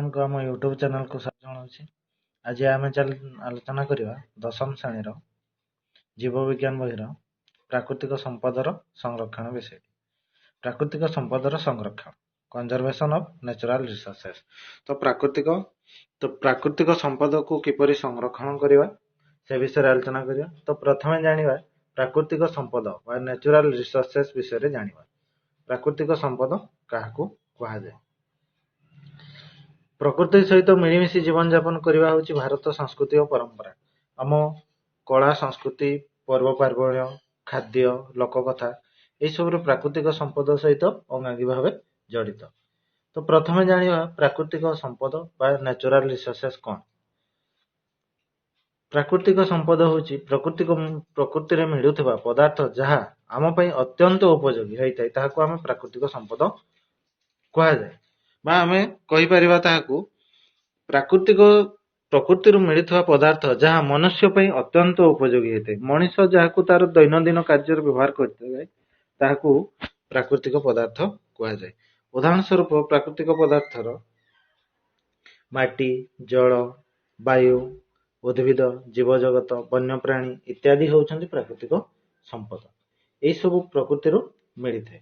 ଆପଣମାନଙ୍କୁ ଆମ ୟୁଟ୍ୟୁବ୍ ଚ୍ୟାନେଲକୁ ଜଣାଉଛି। ଆଜି ଆମେ ଆଲୋଚନା କରିବା ଦଶମ ଶ୍ରେଣୀର ଜୀବବିଜ୍ଞାନ ବହିର ପ୍ରାକୃତିକ ସମ୍ପଦର ସଂରକ୍ଷଣ ବିଷୟରେ। ପ୍ରାକୃତିକ ସମ୍ପଦର ସଂରକ୍ଷଣ, କନଜରଭେସନ୍ ଅଫ୍ ନ୍ୟାଚୁରାଲ୍ ରିସୋର୍ସେସ୍। ତ ପ୍ରାକୃତିକ ସମ୍ପଦକୁ କିପରି ସଂରକ୍ଷଣ କରିବା, ସେ ବିଷୟରେ ଆଲୋଚନା କରିବା। ତ ପ୍ରଥମେ ଜାଣିବା ପ୍ରାକୃତିକ ସମ୍ପଦ ବା ନ୍ୟାଚୁରାଲ୍ ରିସୋର୍ସେସ୍ ବିଷୟରେ ଜାଣିବା। ପ୍ରାକୃତିକ ସମ୍ପଦ କାହାକୁ କୁହାଯାଏ? ପ୍ରକୃତି ସହିତ ମିଳିମିଶି ଜୀବନଯାପନ କରିବା ହେଉଛି ଭାରତ ସଂସ୍କୃତି ଓ ପରମ୍ପରା। ଆମ କଳା, ସଂସ୍କୃତି, ପର୍ବପର୍ବାଣ, ଖାଦ୍ୟ, ଲୋକକଥା ଏହିସବୁରେ ପ୍ରାକୃତିକ ସମ୍ପଦ ସହିତ ଅଙ୍ଗାଙ୍ଗୀ ଭାବେ ଜଡ଼ିତ। ତ ପ୍ରଥମେ ଜାଣିବା ପ୍ରାକୃତିକ ସମ୍ପଦ ବା ନ୍ୟାଚୁରାଲ ରିସୋର୍ସେସ୍ କ'ଣ। ପ୍ରାକୃତିକ ସମ୍ପଦ ହେଉଛି ପ୍ରକୃତିରେ ମିଳୁଥିବା ପଦାର୍ଥ, ଯାହା ଆମ ପାଇଁ ଅତ୍ୟନ୍ତ ଉପଯୋଗୀ ହୋଇଥାଏ। ତାହାକୁ ଆମେ ପ୍ରାକୃତିକ ସମ୍ପଦ କୁହାଯାଏ ବା ଆମେ କହିପାରିବା ତାହାକୁ ପ୍ରକୃତିରୁ ମିଳୁଥିବା ପଦାର୍ଥ, ଯାହା ମନୁଷ୍ୟ ପାଇଁ ଅତ୍ୟନ୍ତ ଉପଯୋଗୀ ହୋଇଥାଏ। ମଣିଷ ଯାହାକୁ ତାର ଦୈନନ୍ଦିନ କାର୍ଯ୍ୟରେ ବ୍ୟବହାର କରିଥାଏ, ତାହାକୁ ପ୍ରାକୃତିକ ପଦାର୍ଥ କୁହାଯାଏ। ଉଦାହରଣ ସ୍ୱରୂପ ପ୍ରାକୃତିକ ପଦାର୍ଥର ମାଟି, ଜଳ, ବାୟୁ, ଉଦ୍ଭିଦ, ଜୀବଜଗତ, ବନ୍ୟପ୍ରାଣୀ ଇତ୍ୟାଦି ହେଉଛନ୍ତି ପ୍ରାକୃତିକ ସମ୍ପଦ। ଏହିସବୁ ପ୍ରକୃତିରୁ ମିଳିଥାଏ।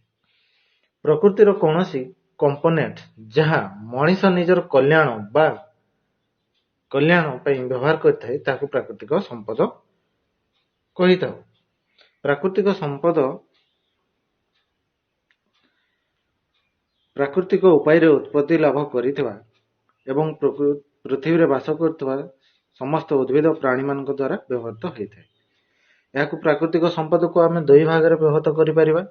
ପ୍ରକୃତିର କୌଣସି କମ୍ପୋନେଣ୍ଟ ଯାହା ମଣିଷ ନିଜର କଲ୍ୟାଣ ପାଇଁ ବ୍ୟବହାର କରିଥାଏ, ତାହାକୁ ପ୍ରାକୃତିକ ସମ୍ପଦ କହିଥାଉ। ପ୍ରାକୃତିକ ସମ୍ପଦ ପ୍ରାକୃତିକ ଉପାୟରେ ଉତ୍ପତ୍ତି ଲାଭ କରିଥିବା ଏବଂ ପୃଥିବୀରେ ବାସ କରୁଥିବା ସମସ୍ତ ଉଦ୍ଭିଦ, ପ୍ରାଣୀମାନଙ୍କ ଦ୍ୱାରା ବ୍ୟବହୃତ ହୋଇଥାଏ। ଏହାକୁ ପ୍ରାକୃତିକ ସମ୍ପଦକୁ ଆମେ ଦୁଇ ଭାଗରେ ବ୍ୟବହୃତ କରିପାରିବା।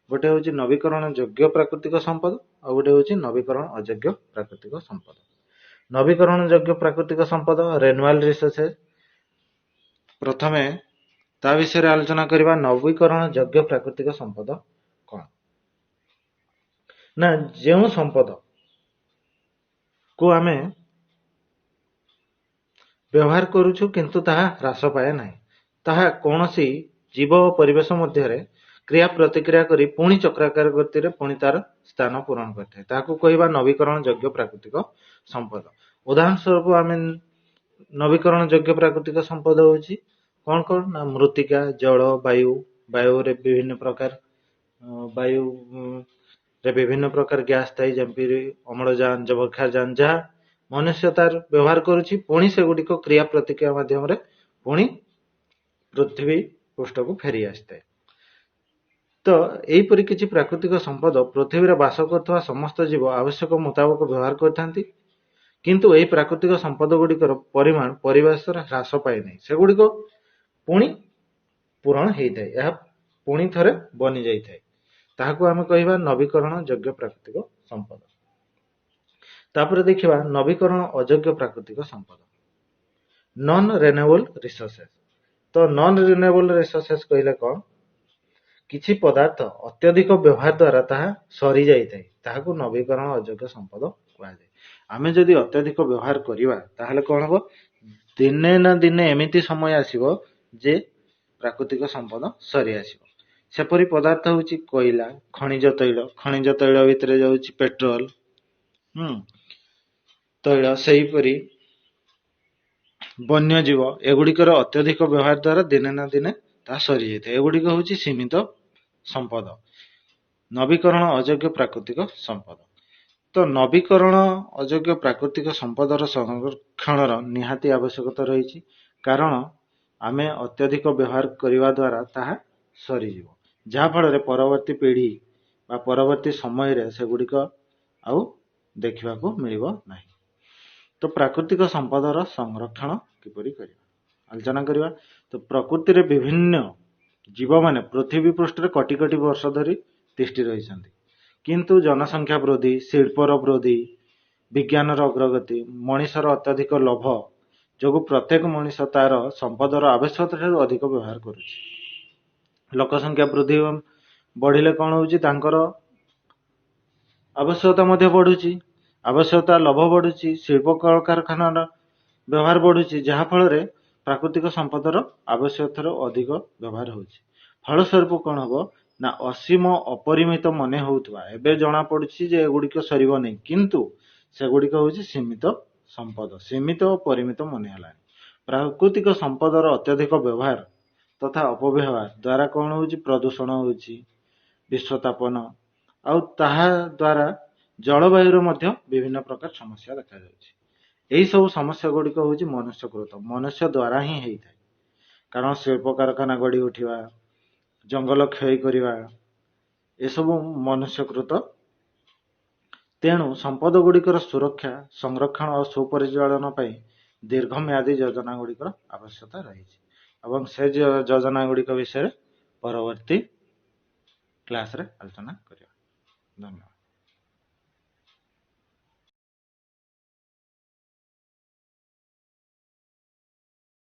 ଗୋଟେ ହେଉଛି ନବୀକରଣ ଯୋଗ୍ୟ ପ୍ରାକୃତିକ ସମ୍ପଦ, ଆଉ ଗୋଟେ ହେଉଛି ନବୀକରଣ ଅଯୋଗ୍ୟ ପ୍ରାକୃତିକ ସମ୍ପଦ। ନବୀକରଣ ଯୋଗ୍ୟ ପ୍ରାକୃତିକ ସମ୍ପଦ, ରେନୁଆଲ ରିସୋର୍ସେସ୍, ପ୍ରଥମେ ତା ବିଷୟରେ ଆଲୋଚନା କରିବା। ନବୀକରଣ ଯୋଗ୍ୟ ପ୍ରାକୃତିକ ସମ୍ପଦ କ'ଣ ନା, ଯେଉଁ ସମ୍ପଦ କୁ ଆମେ ବ୍ୟବହାର କରୁଛୁ କିନ୍ତୁ ତାହା ହ୍ରାସ ପାଏ ନାହିଁ, ତାହା କୌଣସି ଜୀବ ଓ ପରିବେଶ ମଧ୍ୟରେ କ୍ରିୟା ପ୍ରତିକ୍ରିୟା କରି ପୁଣି ଚକ୍ରାକାର ଗତିରେ ପୁଣି ତାର ସ୍ଥାନ ପୂରଣ କରିଥାଏ, ତାହାକୁ କହିବା ନବୀକରଣ ଯୋଗ୍ୟ ପ୍ରାକୃତିକ ସମ୍ପଦ। ଉଦାହରଣ ସ୍ୱରୂପ ଆମେ ନବୀକରଣ ଯୋଗ୍ୟ ପ୍ରାକୃତିକ ସମ୍ପଦ ହେଉଛି କ'ଣ କ'ଣ ନା ମୃତ୍ତିକା, ଜଳ, ବାୟୁ। ବାୟୁରେ ବିଭିନ୍ନ ପ୍ରକାର ବାୟୁରେ ବିଭିନ୍ନ ପ୍ରକାର ଗ୍ୟାସ୍ ଥାଏ, ଯେମିତି ଅମ୍ଳଜାନ, ଯବକ୍ଷାରଜାନ, ଯାହା ମନୁଷ୍ୟ ତାର ବ୍ୟବହାର କରୁଛି, ପୁଣି ସେଗୁଡ଼ିକ କ୍ରିୟା ପ୍ରତିକ୍ରିୟା ମାଧ୍ୟମରେ ପୁଣି ପୃଥିବୀ ପୃଷ୍ଠକୁ ଫେରି ଆସିଥାଏ। ତ ଏହିପରି କିଛି ପ୍ରାକୃତିକ ସମ୍ପଦ ପୃଥିବୀରେ ବାସ କରୁଥିବା ସମସ୍ତ ଜୀବ ଆବଶ୍ୟକ ମୁତାବକ ବ୍ୟବହାର କରିଥାନ୍ତି, କିନ୍ତୁ ଏହି ପ୍ରାକୃତିକ ସମ୍ପଦ ଗୁଡ଼ିକର ପରିମାଣ ପରିବେଶରେ ହ୍ରାସ ପାଏନାହିଁ। ସେଗୁଡ଼ିକ ପୁଣି ପୂରଣ ହେଇଥାଏ, ଏହା ପୁଣି ଥରେ ବନି ଯାଇଥାଏ। ତାହାକୁ ଆମେ କହିବା ନବୀକରଣ ଯୋଗ୍ୟ ପ୍ରାକୃତିକ ସମ୍ପଦ। ତାପରେ ଦେଖିବା ନବୀକରଣ ଅଯୋଗ୍ୟ ପ୍ରାକୃତିକ ସମ୍ପଦ, ନନ୍ ରେନ୍ୟୁଏବଲ୍ ରିସୋର୍ସେସ୍। ତ ନନ୍ ରିନ୍ୟୁଏବଲ୍ ରିସୋର୍ସେସ୍ କହିଲେ କ'ଣ? କିଛି ପଦାର୍ଥ ଅତ୍ୟଧିକ ବ୍ୟବହାର ଦ୍ୱାରା ତାହା ସରିଯାଇଥାଏ, ତାହାକୁ ନବୀକରଣ ଅଯୋଗ୍ୟ ସମ୍ପଦ କୁହାଯାଏ। ଆମେ ଯଦି ଅତ୍ୟଧିକ ବ୍ୟବହାର କରିବା, ତାହେଲେ କ'ଣ ହେବ? ଦିନେ ନା ଦିନେ ଏମିତି ସମୟ ଆସିବ ଯେ ପ୍ରାକୃତିକ ସମ୍ପଦ ସରି ଆସିବ। ସେପରି ପଦାର୍ଥ ହେଉଛି କୋଇଲା, ଖଣିଜ ତୈଳ। ଖଣିଜ ତୈଳ ଭିତରେ ଯାଉଛି ପେଟ୍ରୋଲ, ତୈଳ। ସେହିପରି ବନ୍ୟଜୀବ, ଏଗୁଡ଼ିକର ଅତ୍ୟଧିକ ବ୍ୟବହାର ଦ୍ୱାରା ଦିନେ ନା ଦିନେ ତାହା ସରିଯାଇଥାଏ। ଏଗୁଡ଼ିକ ହେଉଛି ସୀମିତ ସମ୍ପଦ, ନବୀକରଣ ଅଯୋଗ୍ୟ ପ୍ରାକୃତିକ ସମ୍ପଦ। ତ ନବୀକରଣ ଅଯୋଗ୍ୟ ପ୍ରାକୃତିକ ସମ୍ପଦର ସଂରକ୍ଷଣର ନିହାତି ଆବଶ୍ୟକତା ରହିଛି, କାରଣ ଆମେ ଅତ୍ୟଧିକ ବ୍ୟବହାର କରିବା ଦ୍ୱାରା ତାହା ସରିଯିବ, ଯାହାଫଳରେ ପରବର୍ତ୍ତୀ ପିଢ଼ି ବା ପରବର୍ତ୍ତୀ ସମୟରେ ସେଗୁଡ଼ିକ ଆଉ ଦେଖିବାକୁ ମିଳିବ ନାହିଁ। ତ ପ୍ରାକୃତିକ ସମ୍ପଦର ସଂରକ୍ଷଣ କିପରି କରିବା, ଆଲୋଚନା କରିବା। ତ ପ୍ରକୃତିରେ ବିଭିନ୍ନ ଜୀବମାନେ ପୃଥିବୀ ପୃଷ୍ଠରେ କୋଟି କୋଟି ବର୍ଷ ଧରି ତିଷ୍ଠି ରହିଛନ୍ତି, କିନ୍ତୁ ଜନସଂଖ୍ୟା ବୃଦ୍ଧି, ଶିଳ୍ପର ବୃଦ୍ଧି, ବିଜ୍ଞାନର ଅଗ୍ରଗତି, ମଣିଷର ଅତ୍ୟଧିକ ଲୋଭ ଯୋଗୁଁ ପ୍ରତ୍ୟେକ ମଣିଷ ତାର ସମ୍ପଦର ଆବଶ୍ୟକତା ଠାରୁ ଅଧିକ ବ୍ୟବହାର କରୁଛି। ଲୋକ ସଂଖ୍ୟା ବୃଦ୍ଧି ବଢ଼ିଲେ କ'ଣ ହେଉଛି? ତାଙ୍କର ଆବଶ୍ୟକତା ମଧ୍ୟ ବଢ଼ୁଛି, ଆବଶ୍ୟକତା ଲୋଭ ବଢ଼ୁଛି, ଶିଳ୍ପ କଳକାରଖାନାର ବ୍ୟବହାର ବଢ଼ୁଛି, ଯାହାଫଳରେ ପ୍ରାକୃତିକ ସମ୍ପଦର ଆବଶ୍ୟକତାରୁ ଅଧିକ ବ୍ୟବହାର ହେଉଛି। ଫଳସ୍ୱରୂପ କ'ଣ ହେବ ନା, ଅସୀମ ଅପରିମିତ ମନେ ହେଉଥିବା ଏବେ ଜଣାପଡ଼ୁଛି ଯେ ଏଗୁଡ଼ିକ ସରିବ ନାହିଁ, କିନ୍ତୁ ସେଗୁଡ଼ିକ ହେଉଛି ସୀମିତ ସମ୍ପଦ, ସୀମିତ ଓ ପରିମିତ ମନେ ହେଲାଣି। ପ୍ରାକୃତିକ ସମ୍ପଦର ଅତ୍ୟଧିକ ବ୍ୟବହାର ତଥା ଅପବ୍ୟବହାର ଦ୍ୱାରା କ'ଣ ହେଉଛି? ପ୍ରଦୂଷଣ ହେଉଛି, ବିଶ୍ୱତାପନ, ଆଉ ତାହା ଦ୍ୱାରା ଜଳବାୟୁର ମଧ୍ୟ ବିଭିନ୍ନ ପ୍ରକାର ସମସ୍ୟା ଦେଖାଯାଉଛି। ଏହିସବୁ ସମସ୍ୟା ଗୁଡ଼ିକ ହେଉଛି ମନୁଷ୍ୟକୃତ, ମନୁଷ୍ୟ ଦ୍ୱାରା ହିଁ ହେଇଥାଏ। କାରଣ ଶିଳ୍ପ କାରଖାନା ଗଢ଼ି ଉଠିବା, ଜଙ୍ଗଲ କ୍ଷୟ କରିବା, ଏସବୁ ମନୁଷ୍ୟକୃତ। ତେଣୁ ସମ୍ପଦ ଗୁଡ଼ିକର ସୁରକ୍ଷା, ସଂରକ୍ଷଣ ଓ ସୁପରିଚାଳନା ପାଇଁ ଦୀର୍ଘମିଆଦୀ ଯୋଜନା ଗୁଡ଼ିକର ଆବଶ୍ୟକତା ରହିଛି ଏବଂ ସେ ଯୋଜନା ଗୁଡ଼ିକ ବିଷୟରେ ପରବର୍ତ୍ତୀ କ୍ଲାସ୍ରେ ଆଲୋଚନା କରିବା। ଧନ୍ୟବାଦ।